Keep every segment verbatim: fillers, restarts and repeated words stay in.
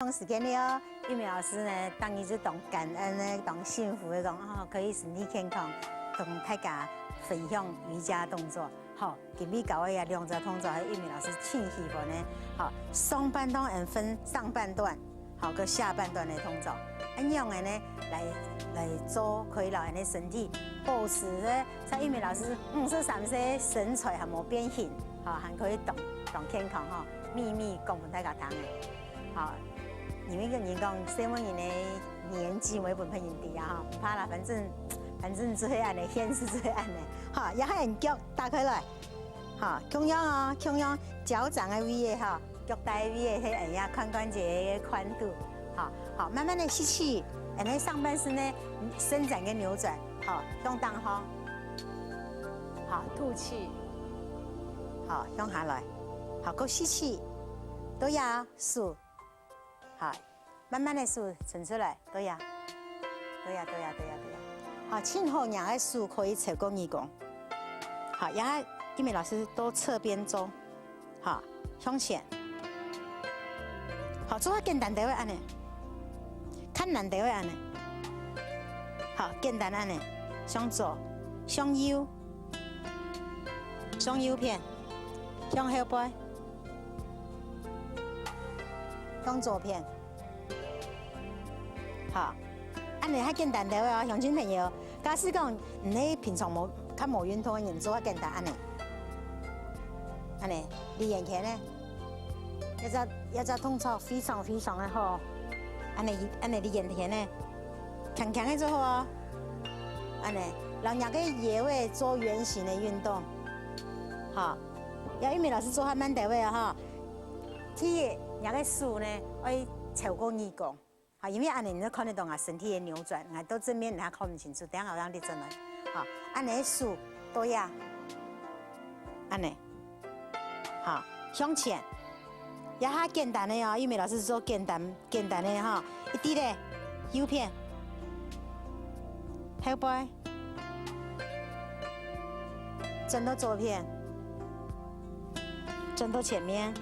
時間了哦，玉美老師呢，當然就當感恩呢，當幸福的講，哦，可以身體健康，同大家分享瑜伽動作。好，今日教个這兩隻動作，係玉美老師盡喜歡的。好，上半段and分上半段，好，跟下半段的動作，恁樣的呢，來來做，可以讓人的身體保持呢，像玉美老師五十三歲身材還無變形，好，還可以當當健康吼，祕密講分大家聽的。 好，因為有人講，細妹人个年紀無分別人知啊，哈，毋怕啦，反正反正就係恁呢，現實就係恁呢。好，然後你腳打開來，好，共樣哦，共樣腳掌个位置哈，腳底位置係恁樣髖關節个寬度，好，好，慢慢的吸氣，然後上半身呢伸展跟扭轉，好，向頂方，好，吐氣，好，向下來，好，過吸氣，對呀，手。 好，慢慢的手伸出來，對呀，對呀，對呀，對呀，對呀。好，盡好，若个手可以超過耳公。好，然後玉美老師到側邊做，好，向前。好，做較簡單兜仔恁呢，較難兜仔恁呢。好，簡單恁呢，向左，向右，向右片，向後背。 向左片。好，恁呢較簡單兜仔哦，鄉親朋友。假使講你係平常無較無運動个人，做較簡單恁呢，恁呢，離圓圈呢，這隻這隻動作非常非常个好，恁呢恁呢離圓圈呢，輕輕个就好哦，恁呢，然後若个腰仔做圓形个運動，好，這玉美老師做較慢兜仔哦，吼。 第一，若个手呢，愛超過耳公，好，因為恁呢你就看得到𠊎身體个扭轉，𠊎到正面你還看毋清楚，等下𠊎讓你轉來，好，恁呢手對呀，恁呢，好，向前，這下簡單个哦，玉美老師做簡單簡單个吼，一滴咧，右片，後背。 轉到左片，轉到前面。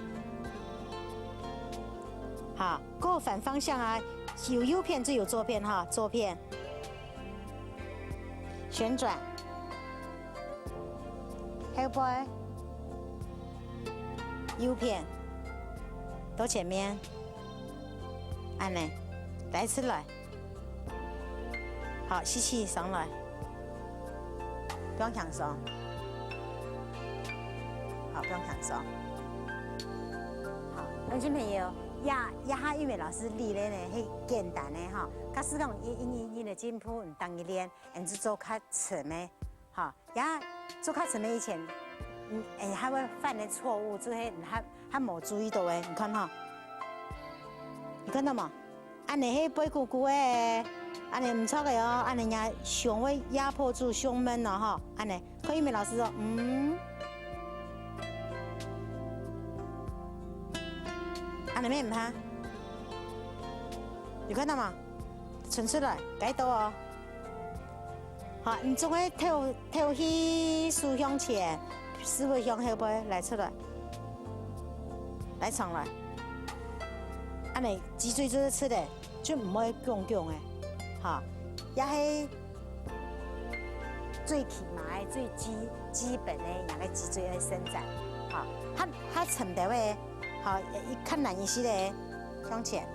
好，過反方向啊，有右片就有左片哈，左片。旋轉，後背，右片，到前面，恁呢，再出來。 好，吸氣上來，放輕鬆。好，放輕鬆。好，鄉親朋友，這這下玉美老師練个呢，係簡單个吼。假使講因因因為進步，你當然練，你就做較深个，吼。 也做較深个以前，嗯，欸，還會犯个錯誤，就係你還還無注意到个，你看吼，你看到無？恁呢係背痀痀个，恁呢毋著个哦，恁呢若胸會壓迫住胸悶哦，吼，恁呢，可以，美老師哦，嗯，恁呢咩毋怕？有看到嗎？伸出來，該到哦。 好，你做个透透氣，手向前，屎朏向後背，來出來，來上來。恁呢，脊椎就係直个，就毋會弓弓个。好，這係最起碼个、最基基本个，若个脊椎个伸展。好，較較深兜个，好，較難一息个，向前，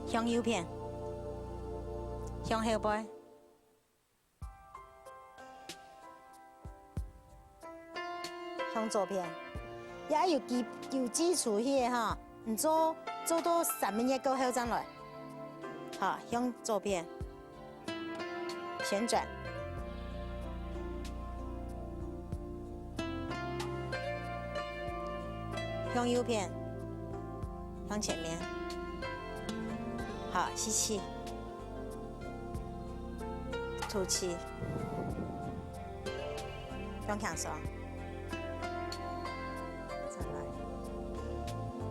向右片。 向後背，向左片，也愛有基有基礎个吼，你做做到三個月過後正來，好，向左片，旋轉，向右片，向前面，好，吸氣。 吐氣，放輕鬆。再來。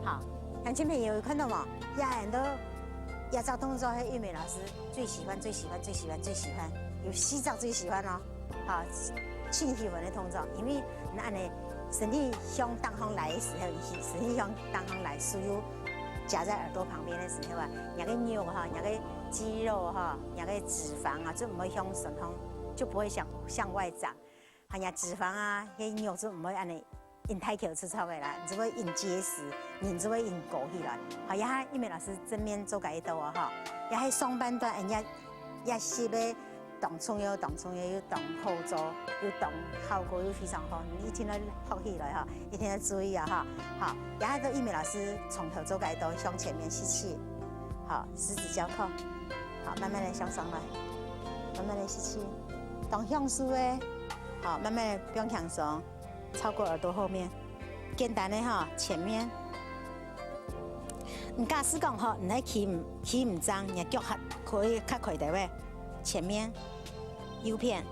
好，鄉親朋友有看到無？這下都這隻動作係玉美老師最喜歡、最喜歡、最喜歡、最喜歡，有四隻最喜歡哦。好，盡喜歡个動作，因為你恁呢身體向頂項來个時候，你身體向頂項來，所有夾在耳朵旁邊的時候啊，你个肉哈，你个肌肉哈，你个脂肪啊，就毋會向上方，就不會向向外長。 還有脂肪啊，該肉就毋會恁樣恁大條出出个啦，就會恁結實，人就會恁高起來。好，這下玉美老師正面做个一道哦，吼，這下上半段，哎呀，這十个當重要，當重要，又當好做，又當效果又非常好，你一定要學起來吼，一定要注意啊，吼。好，這下到玉美老師從頭做个一道，向前面吸氣，好，十指交扣，好，慢慢的向上來，慢慢的吸氣，當享受个。 好，慢慢放輕鬆，超過耳朵後面，簡單个吼，前面。你假使講吼，你愛企毋企毋正，你腳還可以較開兜个，前面，右片，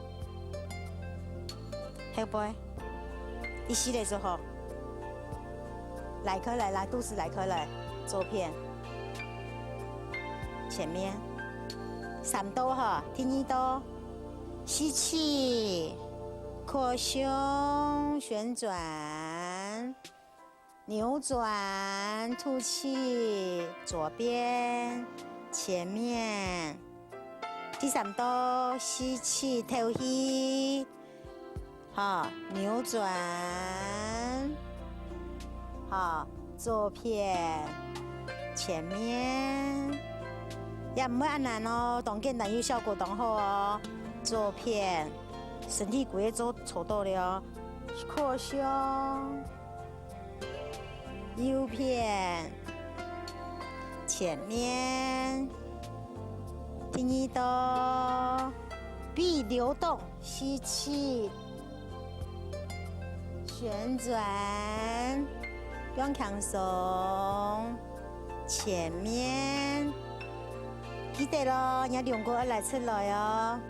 後背，一息仔就好，拉開來，拉肚屎拉開來，左片，前面，三到吼，第二到。 吸氣，擴胸，旋轉，扭轉，吐氣，左邊，前面。第三到，吸氣，敨氣，好，扭轉，好，左片，前面。也毋會恁難哦，當簡單又效果當好哦。 左片，身體骨也做做到了哦。擴胸，右片，前面，第二到，鼻流動，吸氣，旋轉，放輕鬆，前面，記得咯，你兩个愛拉出來哦。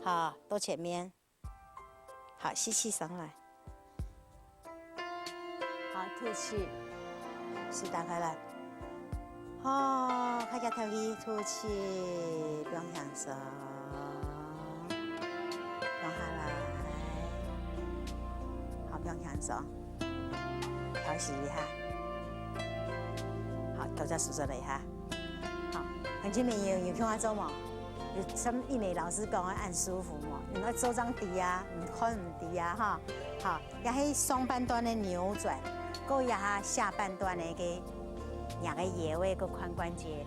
好，到前面。好，吸氣上來。好，吐氣，手打開來。好，大家敨氣，吐氣，放輕鬆，放下來。好，放輕鬆。 調息一下。好，調隻舒適了一下。好，鄉親朋友，有共下做無？有像玉美老師講个恁舒服無？你愛做正知啊，你看毋知啊哈。好，這係上半段个扭轉，過一下下半段个該若个腰仔个髖關節，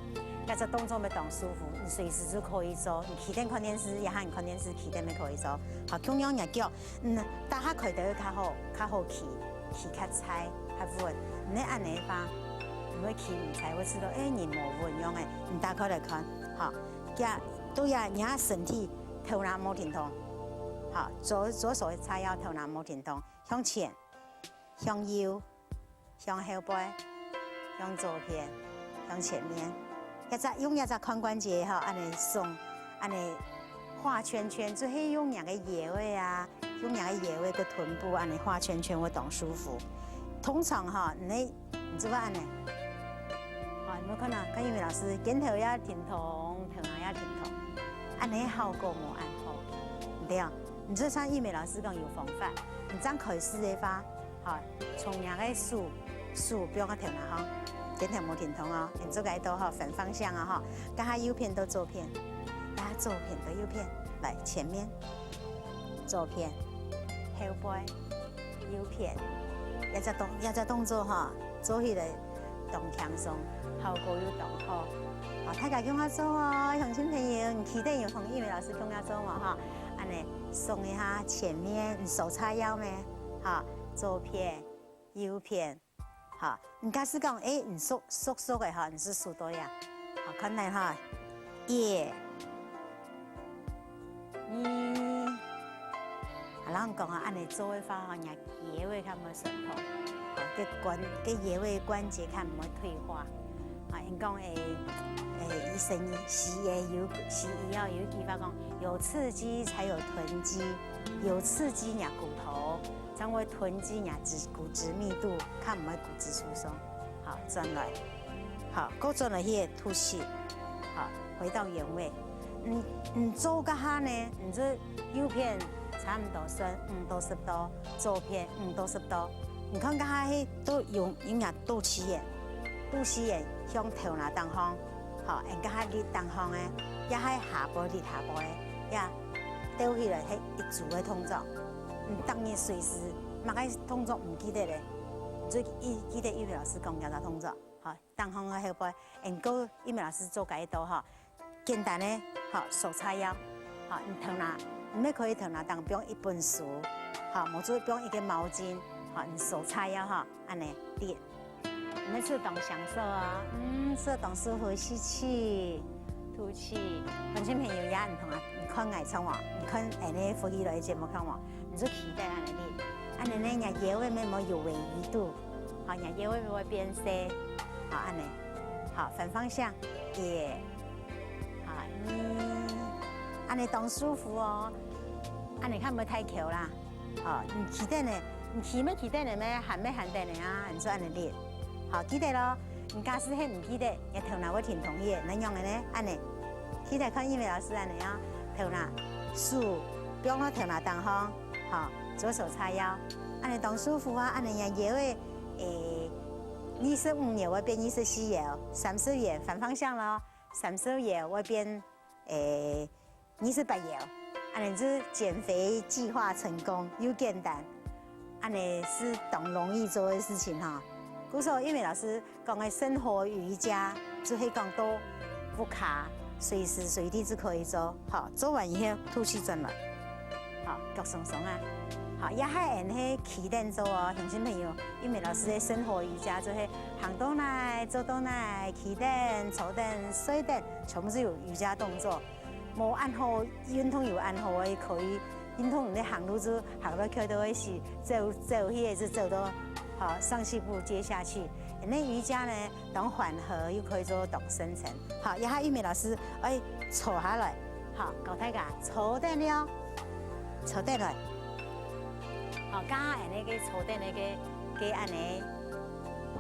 這隻動作乜當舒服，你隨時就可以做。你企等看電視，也係你看電視企等乜可以做。好，共樣若腳 嗯，打下開兜較好，較好企，企較在，較穩。你恁樣个話，你會企毋在，會試著，欸，人無穩樣个。你打開來看，好，這都也，你个身體頭那無停動，好，左左手叉腰，頭那無停動，向前，向右， 向後背，向左片，向前面。這隻用這隻髖關節吼，恁樣鬆，恁樣畫圈圈，就係用若个腰仔啊，用若个腰仔个臀部恁樣畫圈圈會當舒服。通常吼，你你就會恁樣，吼，你有看啊？看玉美老師，肩頭也停動，頭那也停動，恁樣效果無恁好，對啊。你就像玉美老師講有方法，你這樣開始个話， 好，從若个手，手放个頭那吼，肩頭無停動哦，你做个都吼反方向啊吼，這下右片到左片，這下左片到右片，來前面，左片，後背，右片，這隻動這隻動作吼，做起來當輕鬆，效果又當好。好，大家共下做哦，鄉親朋友，你企等有同玉美老師共下做無吼？恁樣鬆一下前面，你手叉腰咩？好，左片。 右片，好，你假使講，欸，你熟熟熟个吼，你就手到這，好，看來吼，一，二，啊，人講啊，恁樣做个話吼，若腰仔較毋會痠痛，好，該關該腰仔關節較毋會退化。啊，𠊎講，欸，欸，醫生西醫有西醫哦，有一句話講，有刺激才有囤積，有刺激若骨頭。 正會囤積若骨骨質密度，較毋會骨質疏鬆。好，轉來，好，過轉來去个吐氣，好，回到原位。你你做該下呢，你這右片差毋多算五到十度，左片五到十度。你看，這下係都用人家肚臍眼，肚臍眼向頭那頂方，吼，人這下力頂方个，也係下背力下背个，也兜起來係一組个動作。你逐日隨時麼个動作毋記得咧，你就記得玉美老師講這隻動作，吼，頂方个後背，人過玉美老師做該一道吼。 簡單个，吼，手叉腰，吼，你頭那，你也可以頭那頂放一本書，吼，無就放一個毛巾，吼，你手叉腰，吼，恁呢，對。你們試當享受哦，嗯，試當舒服，吸氣，吐氣。觀眾朋友也你同啊，你看𠊎唱哦，你看恁呢福氣來个節目看哦，你就期待恁呢哩，恁呢呢，人家腰尾面無有位移度，吼，人家腰尾面會變細，吼，恁呢，好，反方向，耶。 好，你恁呢當舒服哦，恁呢看毋會太𤸁啦。哦，你企等呢，你企乜企等呢咩，行乜行等呢啊，你就恁呢練。好，記得咯，你假使係毋記得，你頭那會停動去，恁樣个呢，恁呢，企等看玉美老師恁呢哦，頭那，手放到頭那頂方，好，左手叉腰，恁呢當舒服啊，恁呢人腰个，誒，二十五腰會變二十四腰，三十腰反方向咯。 三十腰會變，誒，二十八腰，恁呢就減肥計畫成功，又簡單，恁呢係當容易做个事情吼。故所玉美老師講个生活瑜伽，就係講到屋下隨時隨地就可以做，好，做完以後吐氣轉來，好，腳鬆鬆啊，好，也還恁係企等做哦，鄉親朋友，玉美老師个生活瑜伽就係行到哪，坐到哪，企等、坐等、睡等， 全部係有瑜伽動作。無恁好，運動有恁好个，可以運動你行路就行到腳都會死，走走去也是走到，好，上氣不接下氣。恁呢瑜伽呢，當緩和又可以做當深層。好，這下玉美老師，哎，坐下來，好，教大家坐等了，坐等來。好，剛剛恁呢个坐等个个个恁呢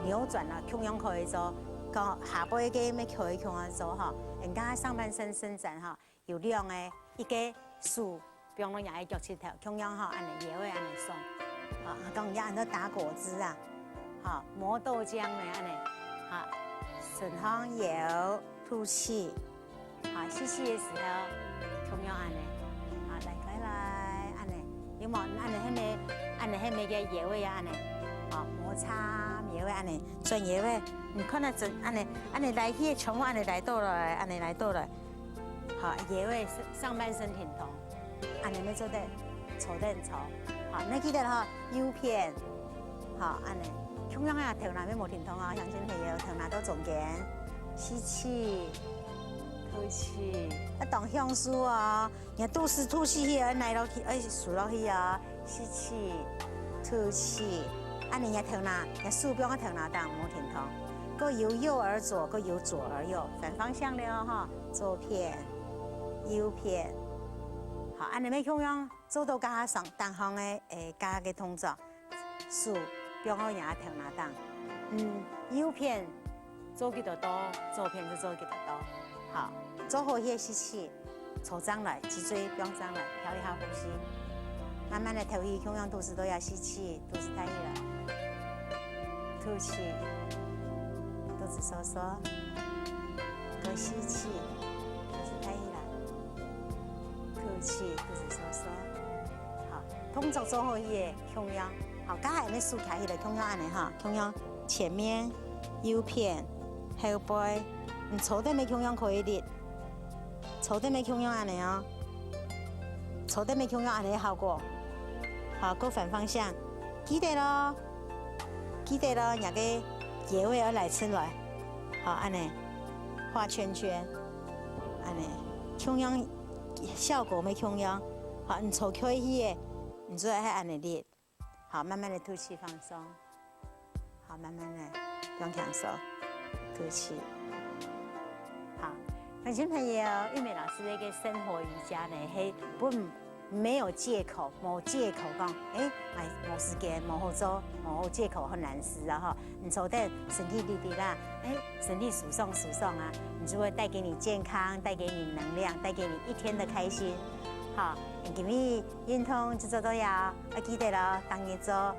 扭轉了，共樣可以做。 講下背个乜可以共下做吼，人家上半身伸展吼，有兩个，一个手放到人个腳膝頭，共樣吼，恁呢腰會恁呢鬆，吼，講人家恁呢打果汁啊，吼，磨豆漿个恁呢，吼，順風搖，吐氣，吼，吸氣个時候，共樣恁呢，吼，來開來，恁呢，有無？恁呢係乜，恁呢係乜个腰會啊，恁呢，吼，摩擦腰會恁呢。 轉腰仔，你看啊，轉恁呢，恁呢來去，全部恁呢來倒來，恁呢來倒來。好，腰仔上上半身挺動，恁呢乜做得坐得坐。好，你記得吼，右片，好，恁呢，共樣啊，頭那乜無挺動哦，鄉親朋友，頭那到中間，吸氣，吐氣，要當享受哦。 若肚屎吐氣去，愛耐落去，愛收落去哦。吸氣，吐氣。恁呢若頭那，若手放个頭那頂，無停動。過由右而左，過由左而右，反方向了吼，左片、右片。好，恁呢乜共樣做到加上頂項个，誒，加个動作。 手放到若頭那頂。嗯，右片做幾多到，左片就做幾多到。好，做好歇吸氣，坐正來，脊椎放正來，調一下呼吸。慢慢个透氣，共樣肚屎都愛吸氣，肚屎抬起來。吐氣，肚屎收縮。過吸氣，肚屎抬起來。吐氣，肚屎收縮。好，動作做好歇， 共樣。好，該下恁呢手擎起來，共樣恁呢哈，共樣前面、右片、後背，你坐等乜共樣可以力，坐等乜共樣恁呢哦，坐等乜共樣恁呢效果。好，過反方向，記得咯，記得咯，若个腰仔愛拉直來，好，恁呢畫圈圈，恁呢共樣效果乜共樣。好，你坐開去个，你就愛恁呢力。 好，慢慢的吐氣放鬆。好，慢慢的放輕鬆，吐氣。好，鄉親朋友，玉美老師个生活瑜伽呢，係分無借口，無借口講，誒，哎，無時間，無好做，無好借口，很難事啊吼。你坐等身體直直啦，誒，身體舒爽舒爽啊，你就會帶給你健康，帶給你能量，帶給你一天的開心。好，今日運動就做到這，愛記得哦，逐日做。